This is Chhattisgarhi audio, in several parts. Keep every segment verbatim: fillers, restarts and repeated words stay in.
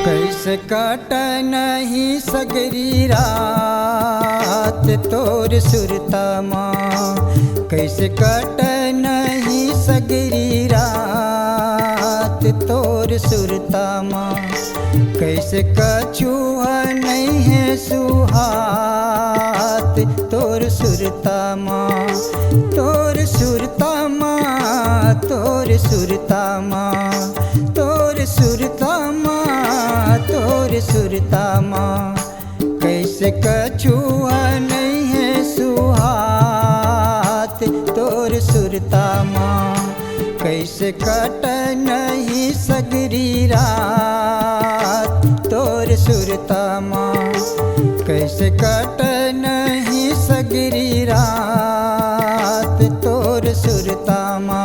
कइसे कटय नहीं सगरी रात तोर सुरता मा, कइसे कटय नहीं सगरी रात तोर सुरता मा, कइसे कछु ह नहीं हे सुहात तोर सुरता मा, तोर सुरता मा, तोर सुरता मा, तोर सुरता मा, तोर सुरता मा, कइसे कछु ह नहीं हे सुहात तोर सुरता मा, कइसे कट नहीं सगरी रात तोर सुरता मा, कइसे कट नहीं सगरी रात तोर सुरता मा।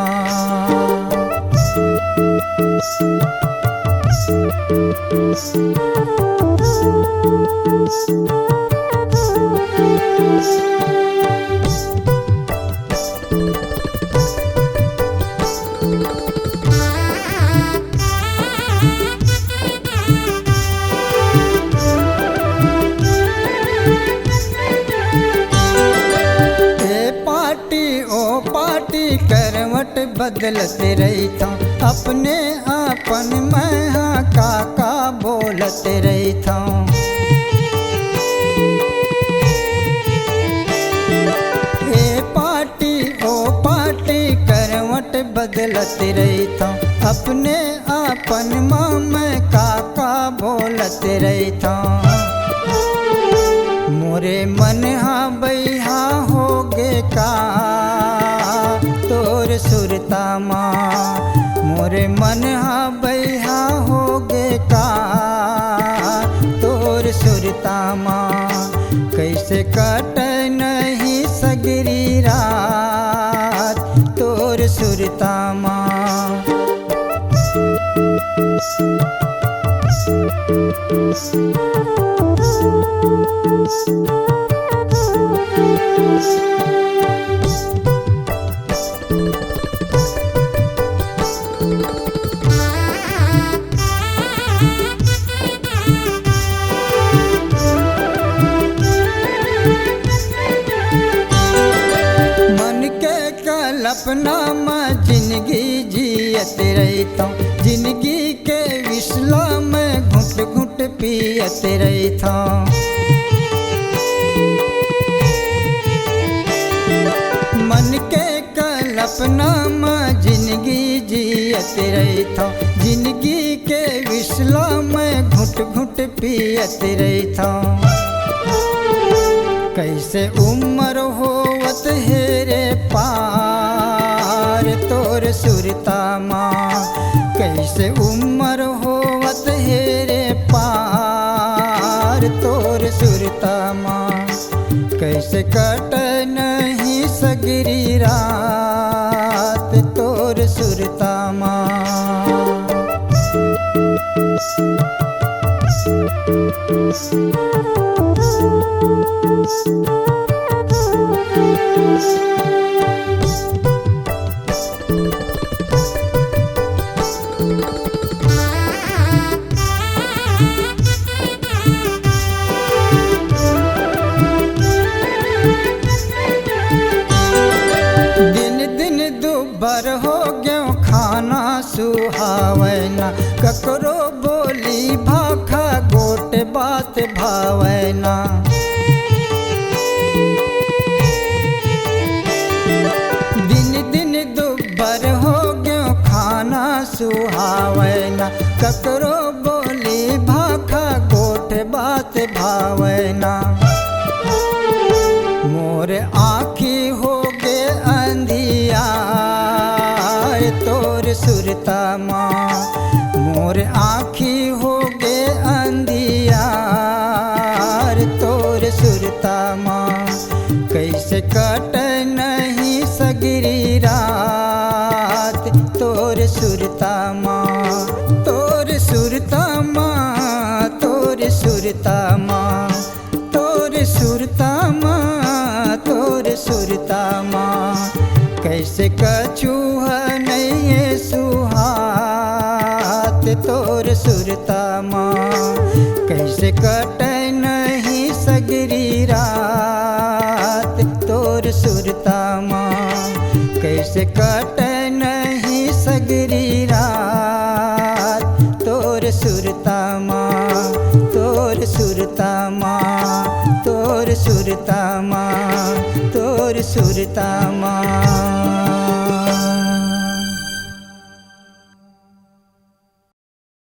ए पार्टी ओ पार्टी करवट बदलत रहिथंव, अपने अपन मैं हा का का बोलत रहिथंव। ए पार्टी ओ पार्टी करवट बदलत रहिथंव, अपने अपन मा मैं का का बोलत रहिथंव। मोरे मन हा बइहा होगे का तोर सुरता मा, मोरे मन हा बइहा होगे का तोर सुरता मा, कइसे कट नहीं सगरी रात तोर सुरता मा। मन के कल्पना म जिनगी जियत रहिथंव, जिनगी के विष ला मैं घुट घुट पियत रहिथंव। मन के कल्पना म जिनगी जियत रहिथंव, जिनगी के विष ला मैं घुट घुट पियत रहिथंव। कइसे उमर होवत हे रे पार तोर सुरता मा, कइसे उमर होवत हे रे पार तोर सुरता मा, कइसे कट नहीं सगरी रात तोर सुरता मा। दिन दिन दुब्बर हो गेंव, खाना सुहावय ना, ककरो बोली भाखा गोठ बात भावय ना। दिन दिन दुब्बर हो गेंव, खाना सुहावय ना, ककरो बोली भाखा गोठ बात भावय ना। मोर आँखी होगे अंधियार तोर सुरता मा, मोर आँखी हो तोर सुरता मा, तोर सुरता मा, तोर सुरता मा, कइसे कछु ह नइये सुहात तोर सुरता मा, कइसे कटय नहीं सगरी रात तोर सुरता मा, कइसे कटय नहीं सगरी रात तोर सुरता मा, तोर सुरता मा, तोर सुरता मा, तोर सुरता मा।